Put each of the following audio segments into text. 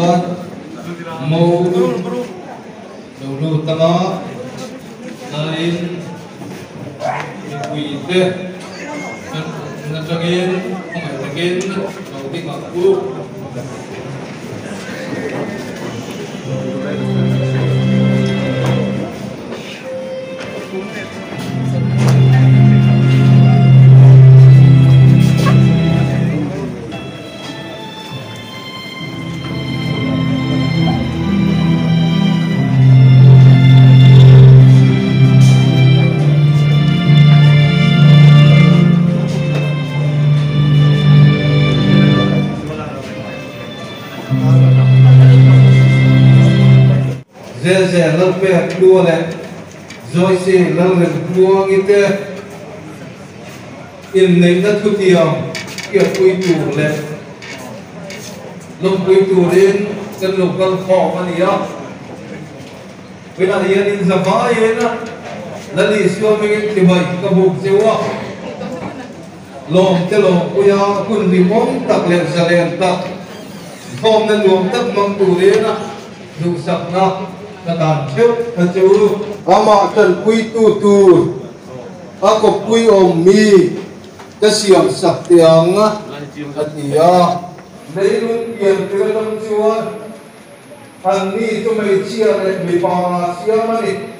chuan mo lo lut anga tlaiin mipui te kan awmna tangin khawngaih takin lo ding ang u. Zel zel Lalpek Hlua leh Joyce Lalremtluangi te inneihna thutiam hriatpui tur leh lawmpui turin kan lo kal khawm a ni a. Tunah hian in zavaiin Lal Isua hmingin chibai ka buk cheu a, lawmte lawmpuia hun hlimawm tak leh zalen tak, thawmna nuam tak hmang turin duhsakna ka dan theuh a che u. Amah tanpuitu tur a kawppui awm mi ka siam sak teh ang, a ti a. Leilung pian tir atang chuan anni chu hmeichhia leh mipa ah siam a ni.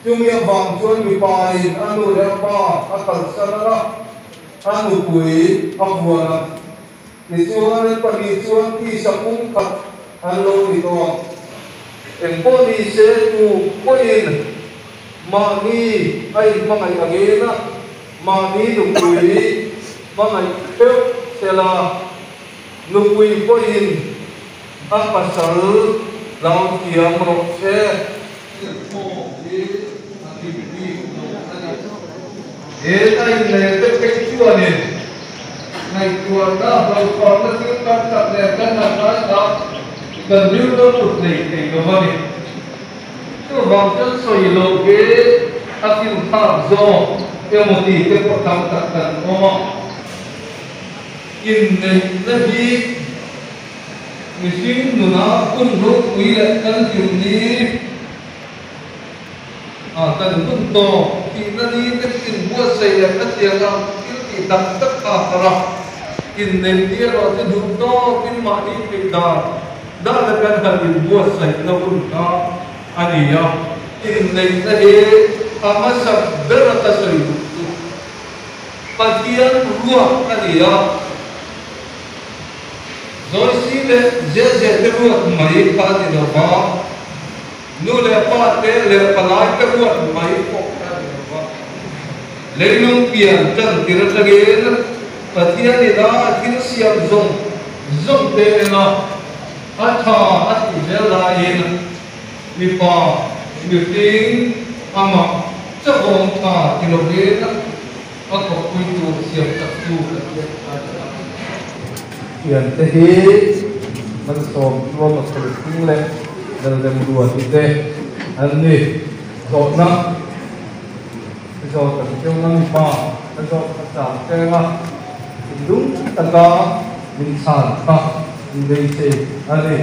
Chumi avang chuan mipain a nu leh a pa a kalsan ang a, a nupui a vuan ang. Tichuan an pahnih chuan tisa pum khat an lo ni tawh ang. Engpawh ni se tu pawhin mahni a inhmangaih angin mahni nupui hmangaih theuh sela, nupui pawhin a pasal hlau thiam rawh se. He a inleh te phei chuanin ngaihtuahna hlauhthawnna thil tam tak leh kan han ngaithla kan rilru put hlei thei lo a ni. Chuvang chuan sawi loh hi a finthlak zawk emaw tih te pawh tam tak kan awm a. Inneihna hi Mihring nuna hun ropui leh kan hlim ni a kan hun tawp tihna ni te chu inbuatsaih leh ka chiang a, thil tih tak tak kha a har a, inneih ni erawh chu duh tawkin mahni theih dan dan a kan han inbuatsaihna hun kha a ni a, inneihna hi a hmasa ber a ka sawi duh chu Pathian ruak a ni a. Zawisi leh Zeze te ruat mai kha a ni lo va, nu leh pa te leh palai te ruat mai pawh kha a ni lo va. Leilung pian tan tir atangin Pathian ina thil siam zawng zawng te enga a tha a tih zel laiin mipa mihring amah chauhawm tha ti lovin A thawkpui tur siam tak chu kan hriat a ni a. Thiante hi Malsawm Tluanga Khawlhring leh Lalrem Ruati te an ni. Zawhna ka zawt ang cheu nga mipa ka zawt hmasa cheng a, thinlung taka min chhan kha in beisei a ni.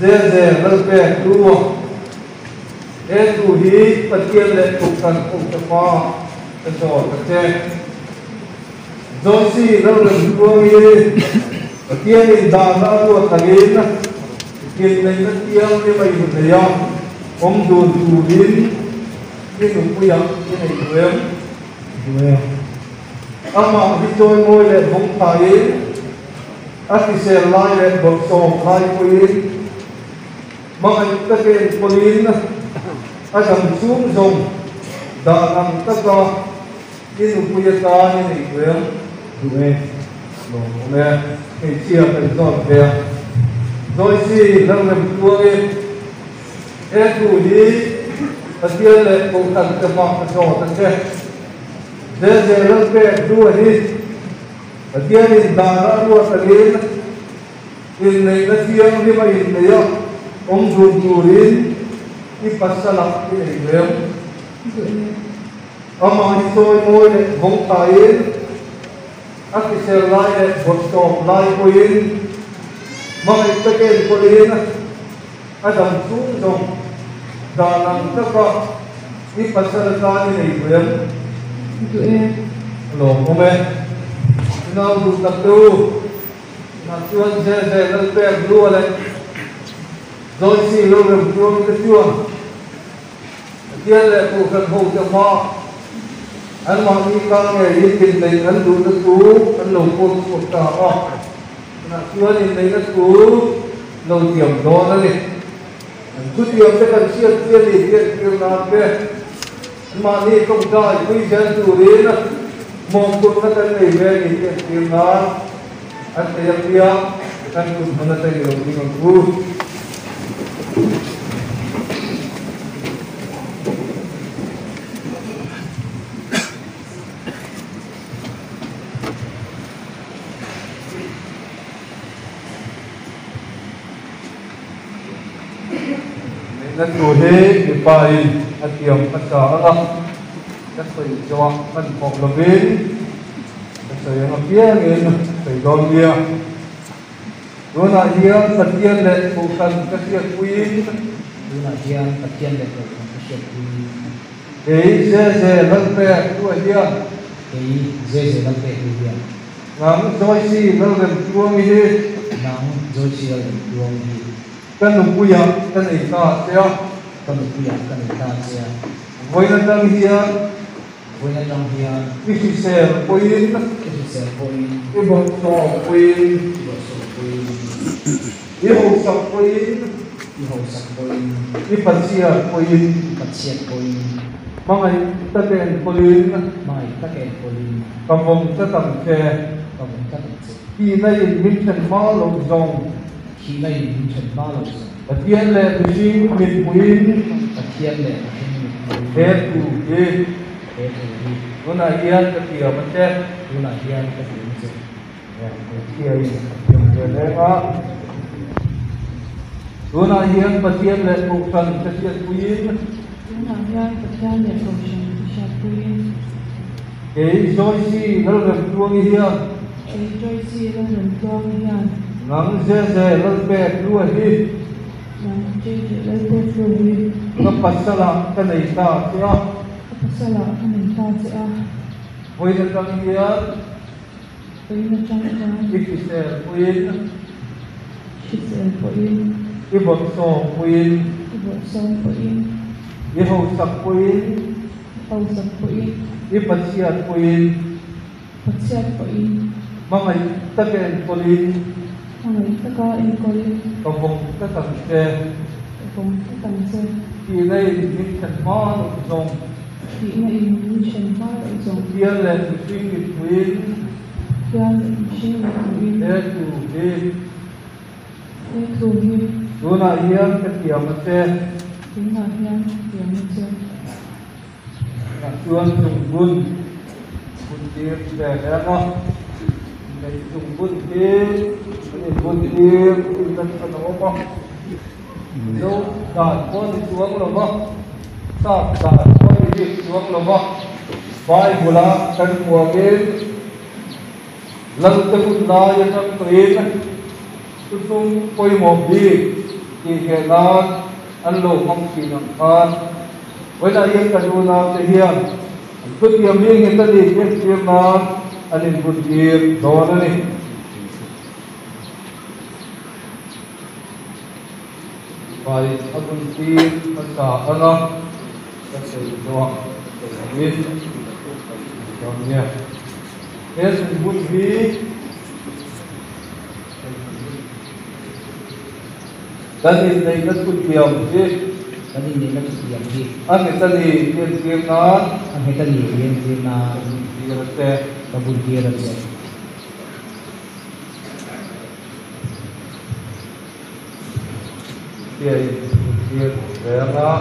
Zeze Lalpek Lua. He thu hi Pathian leh Kohhran hote pa ka zawt a che. Joyce Lalrem Tluangi, Pathianin dahna a ruat angin inneihna thianghlim a inhneih a, awm dun turin i nupuiah i nei duh em? Duh em? Amah hi chawimawi leh vawng thaiin, a hrisel lai leh bawlhsawm lai pawhin, Hmangaih takin pawhin a dam chhung zawng dan ang taka i nupui atan i nei duh em? Duh e, lawmawm e, hmeichhia kan zawt ve a. Joyce Lalremtluang i he thu hi Pathian leh Kohhran te hma ka zawt a che. Zeze Lalpek Dua hi Pathianin dan a ruat angin Inneihna thianghlim a inneih a, awm dun turin i pasal ah i nei ve ang. Amah hi chawi mawi leh vawng thaiin, a hrisel lai leh bawlhhlawm lai pawhin Hmangaih takin pawhin a dam chung zawng dan ang taka i pasal atan i nei duh em? Duh e. A lawmawm e. I nau duh tak te u, tunah chuan zel zel Lalpek Lua leh Joyce lo rem tuang te chuan Pathian leh Kohhran hote hma anmahni ka ngeiin inneih an duhna thu an lo pawn chhuak ta a, tunah chuan inneihna thu lo tiam dawn a ni. An thutiam te kan hriat chian ni tih an tir nan te anmahni tawngtai pui zel turin mawhphurhna kan nei ve a ni tih an tir nan an thei ang nia kan kut hman atangin lo ding ang u. Neihna tur hi mipa in a tiam hmasa ang a, ka sawi zawh hmanhmawh lovin ka sawi ang apiangin sawi dawn nia. Tunah hian Pathian leh Kohhran ka hriatpuiin. Tunah hian Pathian leh Kohhran ka hriatpuiin. Kei Zeze Lalpek tu hian. Kei Zeze Lalpek tu hian. Nang Joyce Lalremtluangi hi. Nang Joyce Lalremtluangi hi. Ka nupuiah ka nei ta che a. Ka nupuiah ka nei ta che a. Vawiin atang hian. Vawiin atang hian. I hrisel pawhin. I hrisel pawhin. I bawlhhlawh pawhin. I bawlhhlawh pawhin. I hausak pawhin. I hausak pawhin. I Pathian pawhin. I Pathian pawhin. Hmangaih taka enkawlin. Hmangaih taka enkawlin. Ka vawng tlat ang che. Ka vawng tlat ang che. Thihna in min then hma loh zawng. Thihna in min then hma loh zawng. Pathian leh mihring mitpuiin. Pathian leh mihring mitpuiin. He thu hi. He thu hi. Tunah hian ka tiam a che. Tunah hian ka tiam a che. Hmeichhia in a tiam ve reng a. Tunah hian Pathian leh Kohhran ka hriatpuiin. Tunah hian Pathian leh Kohhran ka hriatpuiin. Kei Joyce Lalremtluangi hian. Kei Joyce Lalremtluangi hian. Nang Zeze Lalpek Lua hi. Nang Zeze Lalpek Lua hi. Ka pasalah ka nei ta che a. Ka pasalah ka nei ta che a. Vawiin atang hian. Vawiin atang hian. I hrisel puiin. Hrisel pawhin. I bawlhsawm puiin. I bawlhsawm pawhin. I hausak puiin. Hausak pawhin. I Pathian pawhin. Pathian pawhin. Hmangaih taka enkawlin. Hmangaih taka enkawlin. Ka vawng tlat ang che. Ka vawng tlat ang che. Tihna in min then hma loh zawng. Tihna in min then hma loh zawng. Pathian leh mihring mitpuiin. Pathian leh mihring mitpuiin. He thu hi. He thu hi. Tunah hian ka tiam a che. Tunah hian ka tiam a che. Tunah chuan zungbun bun tir ve reng a. Nei zungbun hi an inbun tir in a awm a. Zo dan pawh ni chuang lo va, sap dan pawh ni bik chuang lo va, Bible a kan hmuangin Lalte hun lai atang tawhin thuthlung pawimawh bik tih ngheh nan an lo hmang thin ang khan vawiinah hian kan unaute hian an thutiam hi nghet a ni tih entir nan an inbuntir dawn a ni. Vai a buntir hmasa ang a, ka sawi zawh sawi angin dawn nia. He zungbun hi kan inneihna thutiam hi Kan inneihna thutiam hi a nghet a ni tih entir nan a nghet a ni tih entir nan ka buntir a che. Ka buntir a che. Hria in buntir reng a.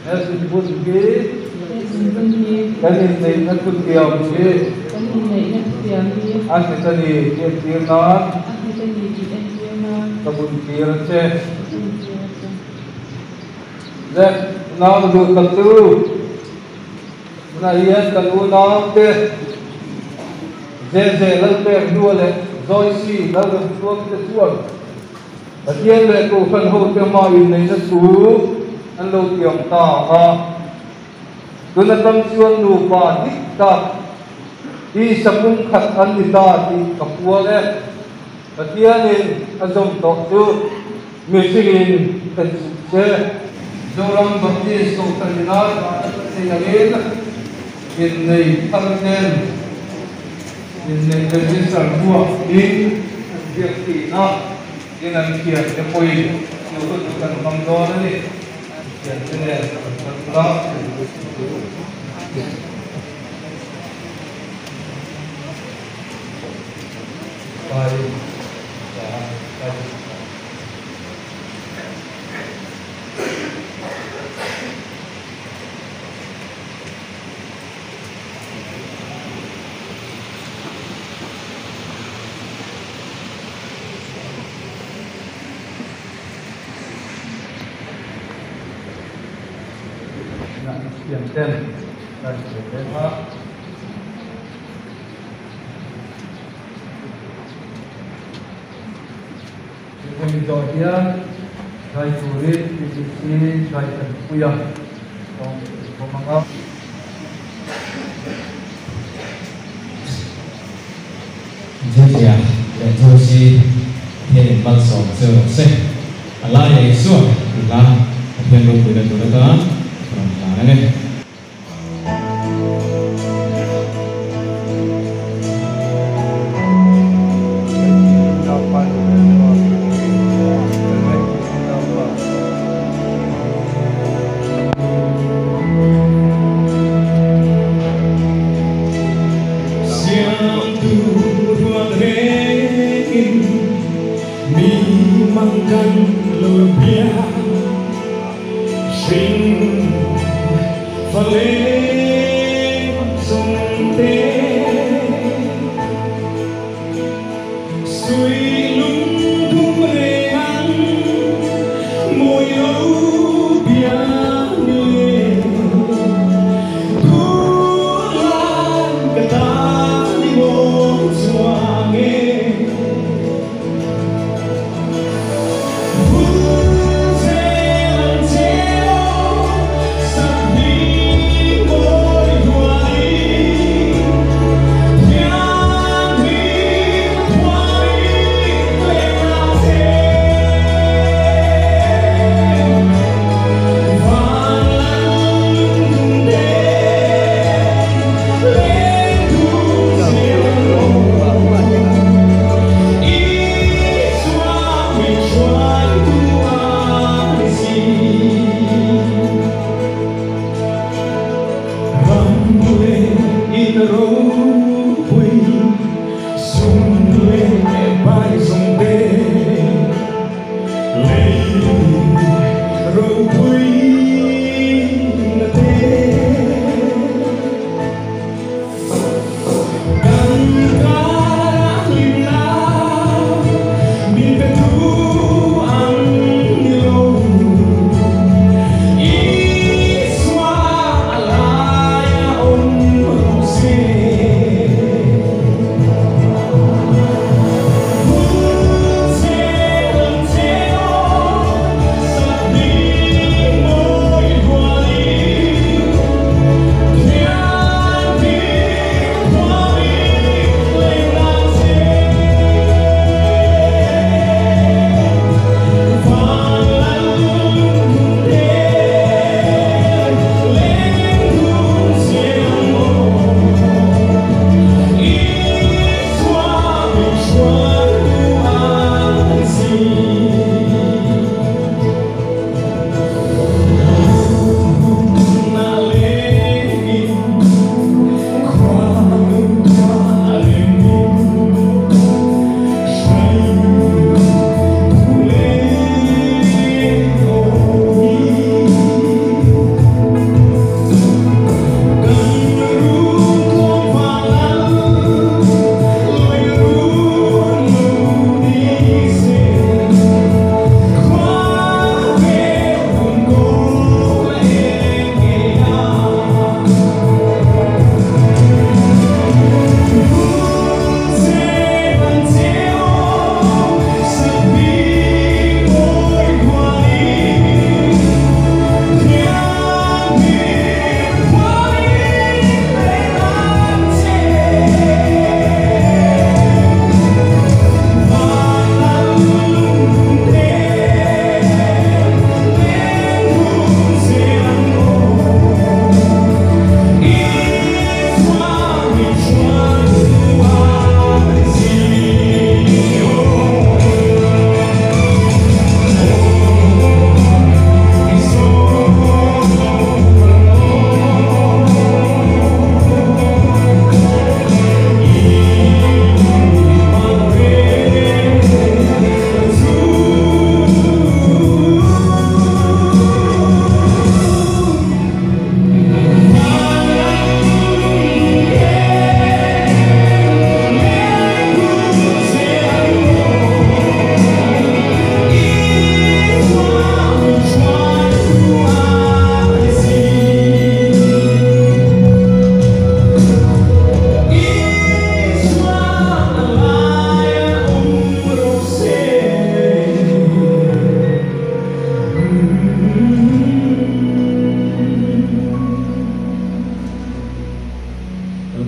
He zungbun hi kan inneihna thutiam hi a nghet a ni tih entir nan ka buntir a che. Le. Nau duh tak che u. Tunah hian kan unaute Zeze Lalpek hnua leh Joyce Lalremchuang te chuan Pathian leh Kohhran hote hma inneihna thu an lo tiam ta a. Tun atang chuan nupa dik tak hi sapum khat an ni ta tih ka puang e. Pathianin a zawm tawh chu mihringin then suh se. Zoram Baptist Kohhran ina thei angin innei thar ten innei register hnuah hming an ziak thin a, tin an thian te pawhin chu hun chu kan hmang dawn a ni. Thian te nen kan hmang ula. Hemi zawh hian zai turin PCC zai tanpui a tawng bawk ang a. Judea leh Josi Pathianin malsawm che rawh se. A laia Isua tih hla Pathian ropuina tur atan ka rawn hlan ang e.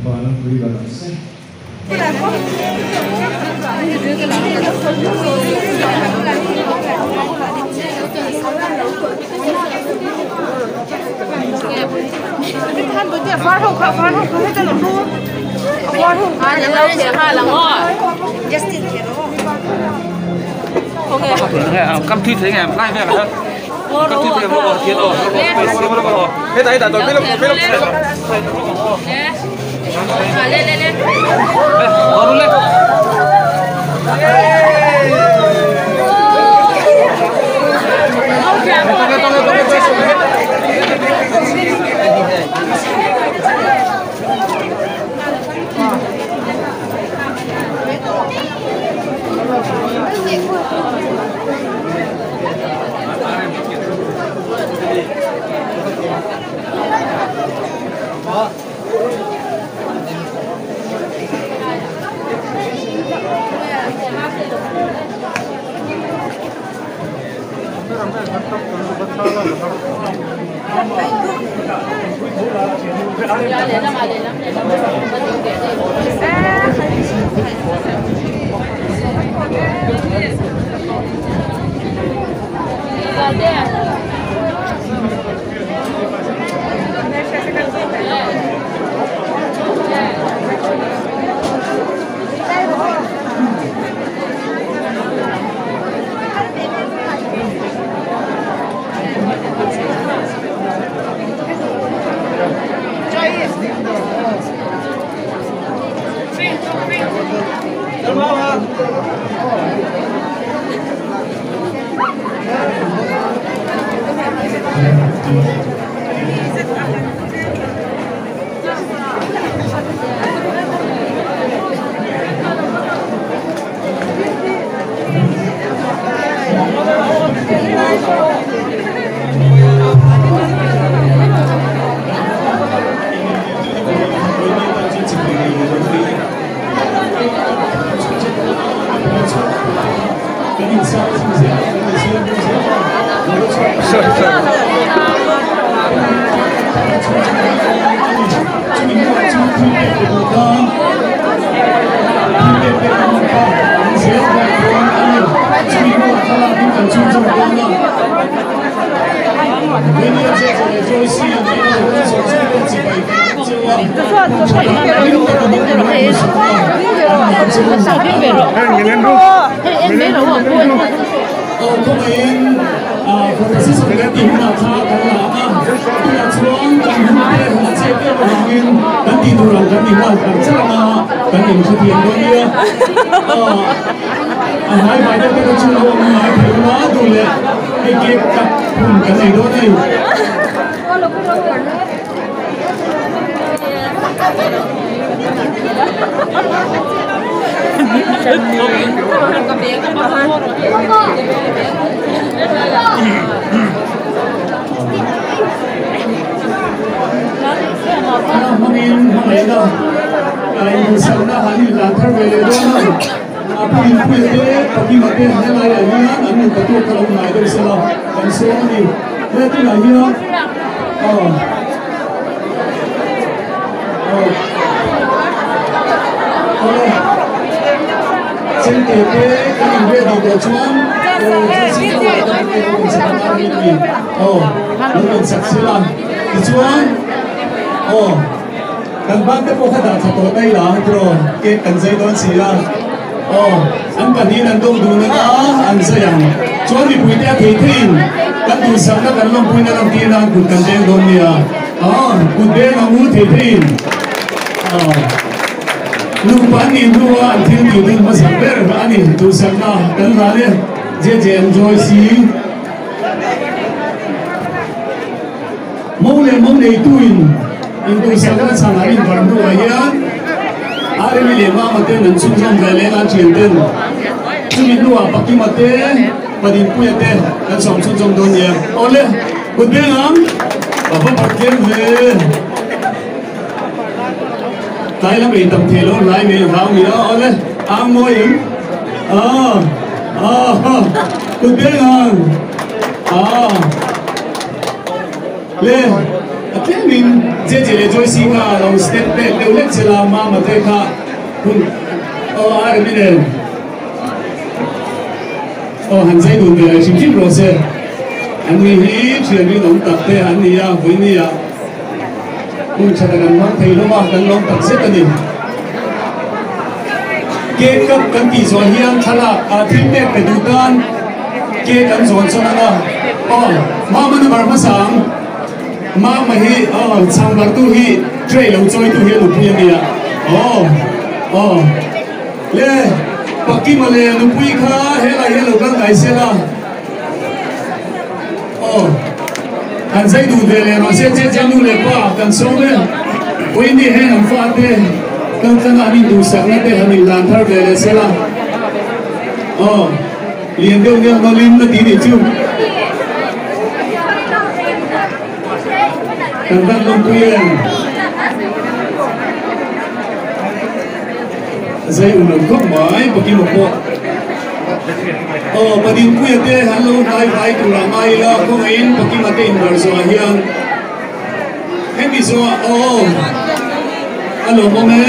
Lalpa ropui ber rawh se. A tlemin JJ leh Joyce kha lo step back deuh lek che la Mama te kha hun aw a rem in em? Aw han zai dun ve leh hrim hrim rawh se. An ni hi thian rinawm tak te an ni a, vawiini ah hun tha tak an hmang thei hlawm a, kan lawm tak zet a ni. Cake cup kan tih zawh hian thlalak ah thil pek pe duh tan cake an zawn sawn ang a, aw Mama number hmasa ang, Mama hi aw chhang bartu hi tray lo chawitu hi a nupui a nia, aw aw. Le, Pakima leh a nupui kha helai hi a lo kal ngai sela. Aw, han zai duh ve leh rawh se, che che nu leh pa kan sawm e. Vawiin heng an fate kal tlanga an induhsakna te han inlan thar ve leh sela. Aw, lian deuh deuh nawlin na ti nih chu. Kan van lawmpui em. Zai u lo khawp mai Pakima pawh. Aw Padinpuia te han lo hnai vai tur ah ngai ila khawngaihin Pakima te inbar zawhah hian hemi zawhah aw a lawmawm e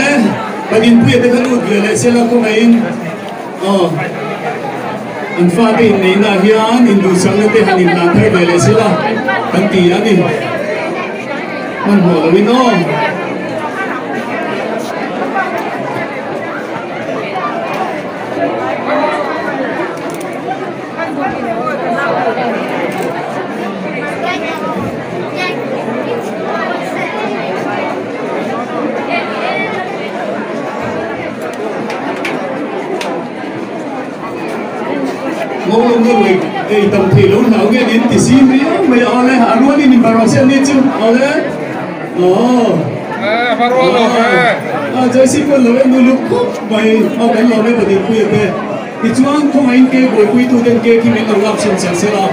Padinpuia te kha lut ve leh sela khawngaihin aw an fate inneihna ah hian induhsakna te han inlan thar ve leh sela kan ti a ni hmanhmawh loin aw. Ei tam thei lo hlau nge nin ti si riau mai a awle a rualin in bar se ani chu awle aw a joyce pawh lo en uluk khawp mai aw kan lawm e pathian puia te tichuan khawngaihin ke buaipui tu ten ke khi min lo lak chhin chak sela.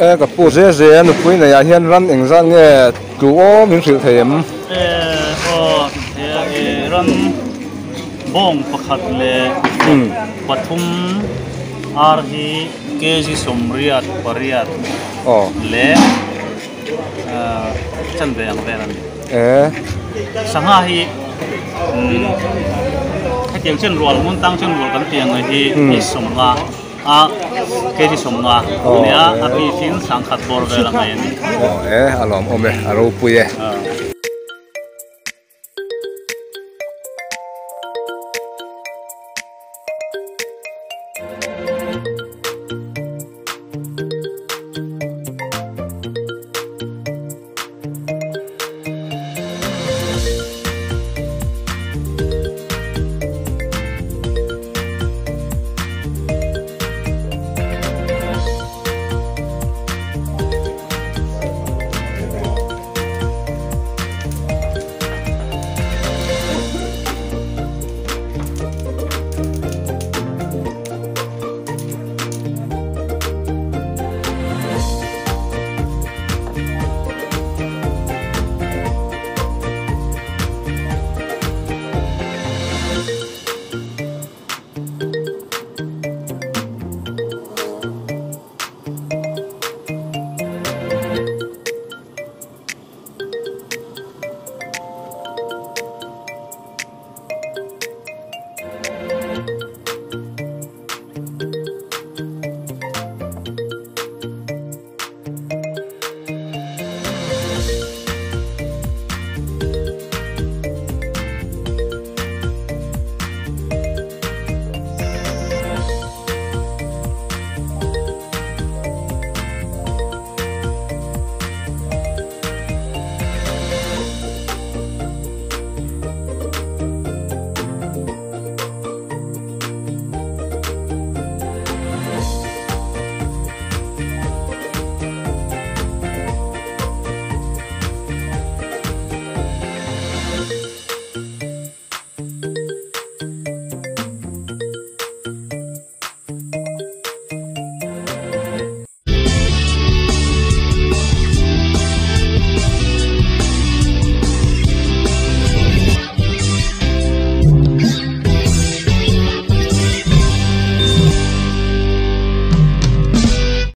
E ka pu ze ze a nupui nei ah hian ran engzat nge tlu aw min hrilh thei em? E aw e ran bawng pakhat leh pathum ar hi kg 88 leh chanve ang vel a ni. E. Sangha hi hetiang chen rual ngun tang chen rual kan tih ang hi 50 a kg 50 a nia a piece in sangkhat bawr vel a ngaih a ni. Aw e a lawmawm e a ropui e.